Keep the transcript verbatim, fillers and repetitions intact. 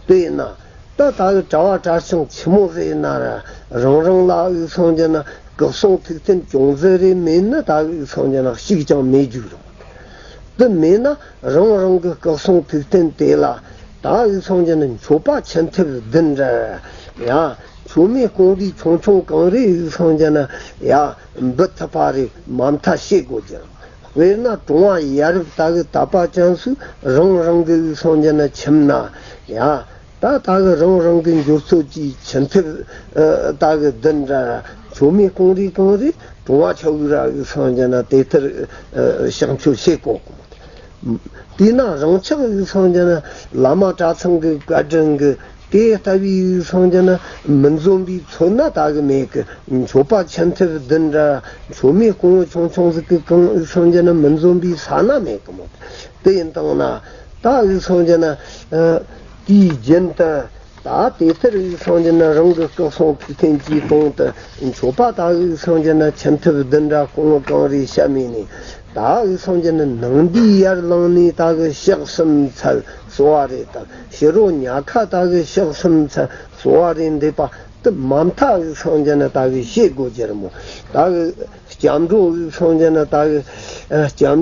དེ་ཡིན་ན། ད་ད་གི་གྲྭ་བ་གྲྭ་ཆུང་ཆི་མོ་ཟིག་ཡིན་ན་ར། རང་རང་ལ་འུ་སོང་རྒྱུ་ན་སྐུ་གསུང་ཐུགས་རྟེན་ཅུང་ཟད་རེ་མེད་ན་ད་གི་འུ་སོང་རྒྱུ་ན་གཅིག་ཀྱང་མེད་རྒྱུ་རེད། དེ་མེད་ན་རང་རང་གི་སྐུ་གསུང་ཐུགས་རྟེན་དེ་ལ་ད་འུ་སོང་རྒྱུ་ན་མཆོད་པ་ཆེན་ཐེབས་བདུན་ར། ཡ། མཆོད་མེ་སྐོང་རིས་ཆུང་ཆུང་གང་རེ་འུ་སོང་རྒྱུ་ན། ཡ། འབུལ་ཐུབ་པ་རེ་མ་མཐའ་བྱེད་དགོས་རྒྱུ། དཔེར་ན་གྲོང་བ་ཡ་རབས་ད་གི་དད་པ་ཅན་སུ་རང་རང་གི་འུ་སོང་རྒྱུ་ན་ཁྱིམ་ན། ཡ། ད་ད་གི་རང་རང་གི་འབྱོར་ཚོད་ཀྱིས་ཆེན་ཐེབས་ད་གི་བདུན་ར། མཆོད་མེ་སྐོང་རིས་གང་རེ་གྲོང་བ་ཆ་གི་ར་འུ་སོང་རྒྱུ་ན་དེ་ལྟར་ཕྱག་མཆོད་བྱེད་དགོས། དེས་ན་རང་ཅག་འུ་སོང་རྒྱུ་ན་བླ་མ་གྲྭ་ཚང་གི་བཀའ་དྲིན་གི་དེ་ལྟ་བུའི་འུ་སོང་རྒྱུ་ན་མི་འཛོམས་པའི་ཚོད་ན་ད་གི་མེད་གི། མཆོད་པ་ཆེན་ཐེབས་བདུན་ར། མཆོད་མེ་སྐོང་བ་ཆུང་ཆུང་ཟིག་གི་གང་འུ་སོང་རྒྱུ་ན་མི་འཛོམས་པའི་ས་ན་མེད་གི་མོད། དེ་ཡིན་དང་ན་ད་འུ་སོང་རྒྱུ་ན། ཨ། དེའི་རྒྱུན་དུ་ད་དེ་ལྟར་འུ་སོང་རྒྱུ་ན་རང་གི་སྐུ་གསུང་ཐུགས་རྟེན་གྱི་དྲུང་དུ་མཆོད་པ་ད་འུ་སོང་རྒྱུ་ན་ཆེན་ཐེབས་བདུན་ར་སྐོང་བ་གང་རེ་བྱ་མིན་ནས། ད་འུ་སོང་རྒྱུ་ན་ནང་འདིའི་ཡར་ལངས་ནས་ད་གི་ཕྱག་གསུམ་འཚལ་གསོལ་བ་རེ་བཏབ། ཕྱི་རོལ་ཉལ་ཁ་ད་གི་ཕྱག་གསུམ་འཚལ་གསོལ་བ་རེ་འདེབས་པ་དེ་མ་མཐའ་འུ་སོང་རྒྱུ་ན་ད་གི་བྱེད་དགོས་རྒྱུ་རེད་མོད། ད་གི་སྐྱབས་འགྲོ་འུ་སོང་རྒྱུ་ན་ད་གི་ཨ། སྐྱབས།